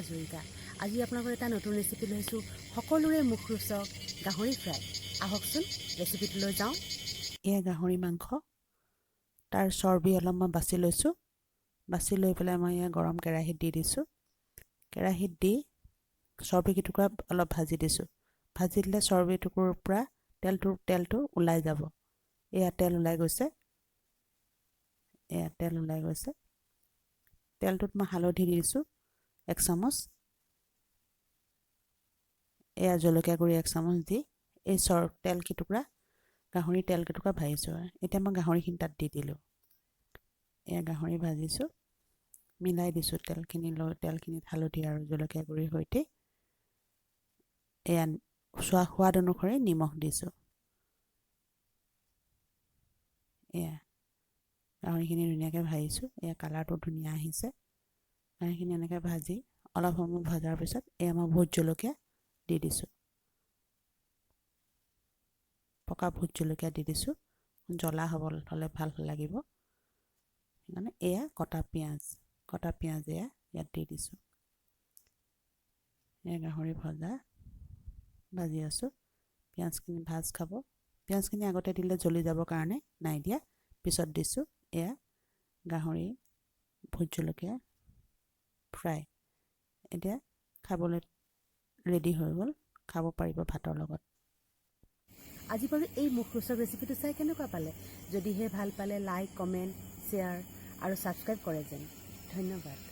হাজৰিকা। আজি আপোনালোকৰ এটা নতুন ৰেচিপি লৈছোঁ, সকলোৰে মুখ ৰোচক গাহৰি ফ্ৰাই। আহকচোন, ৰেচিপিটোলৈ যাওঁ। এয়া গাহৰি মাংস। তাৰ চৰ্বি অলপ মই বাছি লৈছোঁ। বাছি লৈ পেলাই মই এয়া গৰম কেৰাহীত দি দিছোঁ। কেৰাহীত দি চৰ্বি কেইটুকুৰা অলপ ভাজি দিছোঁ। ভাজি দিলে চৰ্বি টুকুৰাৰ পৰা তেলটো ওলাই যাব। এয়া তেল ওলাই গৈছে। এয়া তেল ওলাই গৈছে। তেলটোত মই হালধি দি দিছোঁ 1 চামুচ। এয়া জলকীয়া গুড়ি 1 চামুচ দি এই তেল কেইটুকুৰা, গাহৰি তেল কেইটুকুৰা ভাজিছোঁ। এতিয়া মই গাহৰিখিনি তাত দি দিলোঁ। এয়া গাহৰি ভাজিছোঁ, মিলাই দিছোঁ তেলখিনি লৈ, তেলখিনিত হালধি আৰু জলকীয়া গুড়িৰ সৈতে। এয়া সোৱাদ অনুসৰি নিমখ দিছোঁ। এয়া গাহৰিখিনি ধুনীয়াকৈ ভাজিছোঁ। এয়া কালাৰটো ধুনীয়া আহিছে। গাহৰিখিনি এনেকৈ ভাজি অলপ সময় ভজাৰ পিছত এয়া মই ভোট জলকীয়া দি দিছোঁ। পকা ভোট জলকীয়া দি দিছোঁ, জ্বলা হ'ব হ'লে ভাল লাগিব সেইকাৰণে। এয়া কটা পিঁয়াজ, কটা পিঁয়াজ এয়া ইয়াত দি দিছোঁ। এয়া গাহৰি ভাজি আছোঁ। পিঁয়াজখিনি ভাজ খাব। পিঁয়াজখিনি আগতে দিলে জ্বলি যাবৰ কাৰণে নাই দিয়া, পিছত দিছোঁ। এয়া গাহৰি ভোট জলকীয়া ফ্ৰাই এতিয়া খাবলৈ ৰেডি হৈ গ'ল। খাব পাৰিব ভাতৰ লগত। আজি বাৰু এই মুখ ৰোচক ৰেচিপিটো চাই কেনেকুৱা পালে? যদিহে ভাল পালে, লাইক, কমেণ্ট, শ্বেয়াৰ আৰু ছাবস্ক্ৰাইব কৰে যেন। ধন্যবাদ।